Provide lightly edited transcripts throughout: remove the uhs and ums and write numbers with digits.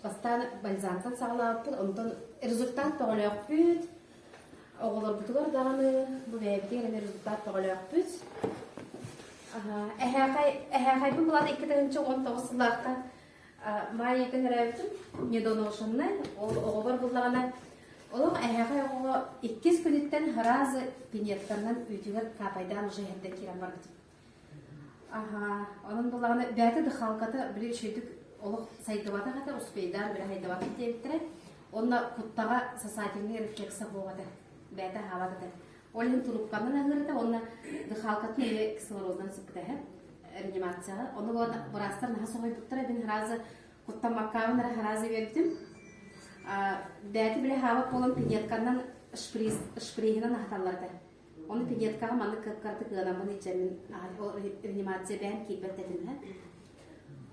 Бастаан бальзамтан саҕалаабыппыт, онтон результат бөҕөлөөхпүт. Оҕолорбутугар даҕаны бу бэйэбитигэр эмиэ результат бөҕөлөөхпүт. Эһээхэй, эһээхэйбин булан 2019 сыллаахха Маай ыйтан төрөөбүтүм, недоношеннай. Ол оҕобор буллаҕына, олох эһээхэй оҕоҕо иккис күнүттэн сразу пинетканнан үүтүгэр каапайдаан уже иһэрдэн киирэн барбытым. Аһаа, онон буллаҕына бэйэтэ дыхалката били үчүгэйдик олох сайдыбатах этэ, успейдаан били сайдыбатах диэбиттэрэ. Онно куттаҕа сосательный рефлекса суох этэ, бэйэтэ аһаабат этэ. Ол иһин трубканан аһыыр этэ уонна дыхалкатын эмиэ кислородунан сыппыта этэ реанимацияҕа. Ону буолан быраастар наһаа соһуйбуттара, мин сразу куттаммаккаабын эрэ сразу биэрбитим. Бэйэтэ били аһаабат буолан пинетканан шприц, шприһинэн аһаталлар этэ. Ону пинеткаҕа маннык кып-кыратык ыанаммын илдьэммин реанимация бэйэм киирбэт этим ээ.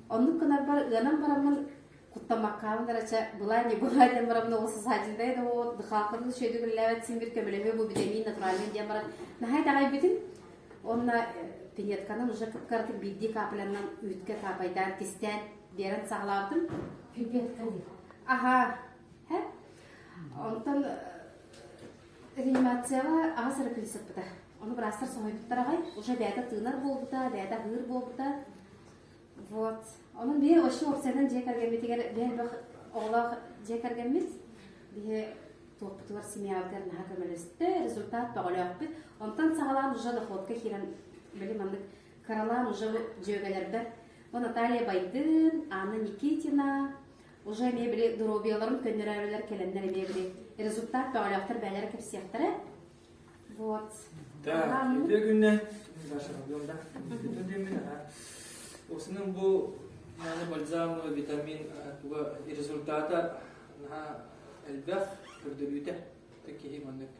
Оннук гынарбар ыанан бараммын куттаммаккаабын эрэ чэ была не была диэн бараммын ол сосательнай да вот дыхаахпытын үчүгэйдик үлэлээбэт син бир көмөлөһүө бу витамин натуральный диэн баран наһаа итэҕэйбитим. Уонна пинетканан уже кып-кыратык биирдии каплянан үүткэ каапайдаан кистээн биэрэн саҕалаабытым. Пипетка дии. Аһаа. Һэ? Онтон Реанимацияҕа аҕыс эрэ күн сыппыта. Ону быраастар соһуйбуттар аҕай. Уже бэйэтэ тыынар буолбута, бэйэтэ аһыыр буолбута. Вот. Онон биһи вообще уопсайынан дьиэ кэргэммитигэр биһи элбэх оҕолоох дьиэ кэргэммит. Биһи туохпутугар семьябытыгар наһаа көмөлөстө, результат бөҕөлөөхпүт. Онтон саҕалаан уже доходка киирэн били маннык кыралаан уже дьүөгэлэрбэр бу Наталья Байдын, Анна Никитина, Уже эмиэ били доруобуйаларын көннөрөөрүлэр кэлэннэр эмиэ били результат бөҕөлөөхтөр бэйэлэрэ кэпсиэхтэрэ. Вот. Да, үтүө күннэн Даша да. Үтүө күннэн Осының бу маны бальзам витамин туга результата наһаа элбэх көрдөрүүтэ киһи маннык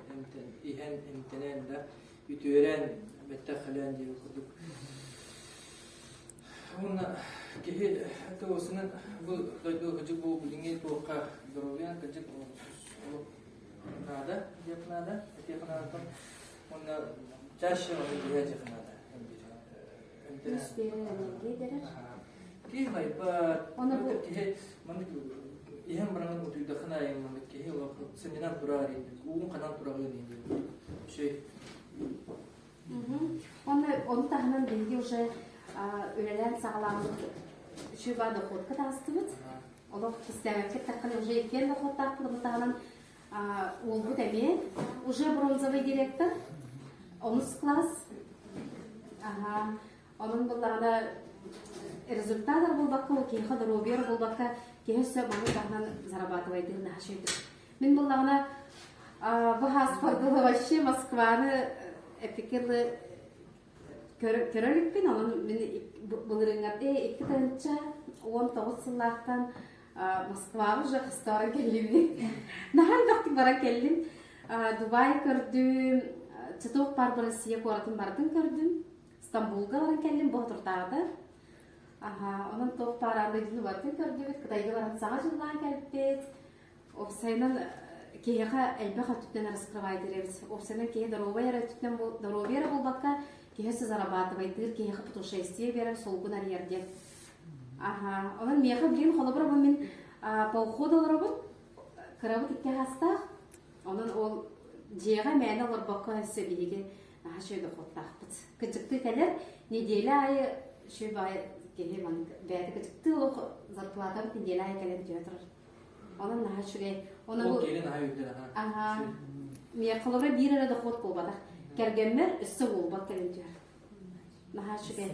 иһэн эмтэнэн да үтүөрэн бэттэх хэлээн диэн курдук Уонна киһи туосунан бу дойду кыдьык бу билиҥҥи туохха доруобуйан кыдьык олох наада диэх наада этиэх наада уонна чаще ону биһэ дьиэх наада киһи хайбат киһи маннык иһэн баран утуйдахына айын маннык киһи олох сынньанан турар уун ханан тураҕын үчүгэй Уонна ону таһынан биһиги уже үлэлээн саҕалааммыт үчүгэй доходка таҕыстыбыт. Олох кистээбэккэ эттэххинэ уже иккиэн доходтаахпыт, ону таһынан уолбут эмиэ уже бронзовый директор, онус класс. Аха. Онон буллаҕына результат эрэ буолбакка, ол киһиэхэ доруобуйа эрэ буолбакка, киһи өссө маны таһынан зарабатывайдыыр наһаа үчүгэйдик. Мин буллаҕына бу хаспардылы вообще Москваны эпикелы көрө иликпин, онон мин былырыыҥҥа 2019 сыллаахтан Москваҕа уже хастаары кэллим. Наһаа элбэхтик баран кэллим. Дубай көрдүм, Цветок парк Россия куоратын барытын көрдүм. Стамбулга баран кэллим, бу соторутааҕыта. Аха, онон туох баар аан дойдуну барытын көрдүбүт, Кытайга баран саҥа дьыллаан кэлбит. Уопсайынан киһиэхэ элбэх өттүттэн раскрывайдыыр эбит. Уопсайынан киһи доруобай эрэ өттүттэн доруобуйа эрэ буолбакка, киһи өссө зарабатывайдыыр, киһиэхэ путешествие биэрэр, солгун арыйар диэн. Аха, онон миэхэ билигин холобура бу мин по уходу олоробун, кырабыт икки аһастаах, онон ол дьиэҕэ мээнэ олорбокко өссө биһиги наһаа үчүгэй дохуоттаахпыт. Кыдьыктыы кэлэр, неделя аайы үчүгэй баҕайы киһи маннык бэйэтэ кыдьыктыы олох зарплатабыт неделя аайы кэлэн түһэ турар. Онон наһаа үчүгэй. Онон Ол киһи наһаа үрдүн аһаа. Аһаа. Миэхэ холобура биир эрэ дохуот буолбатах. Кэргэммэр өссө буолбат кэлэн түһэр. Наһаа үчүгэй.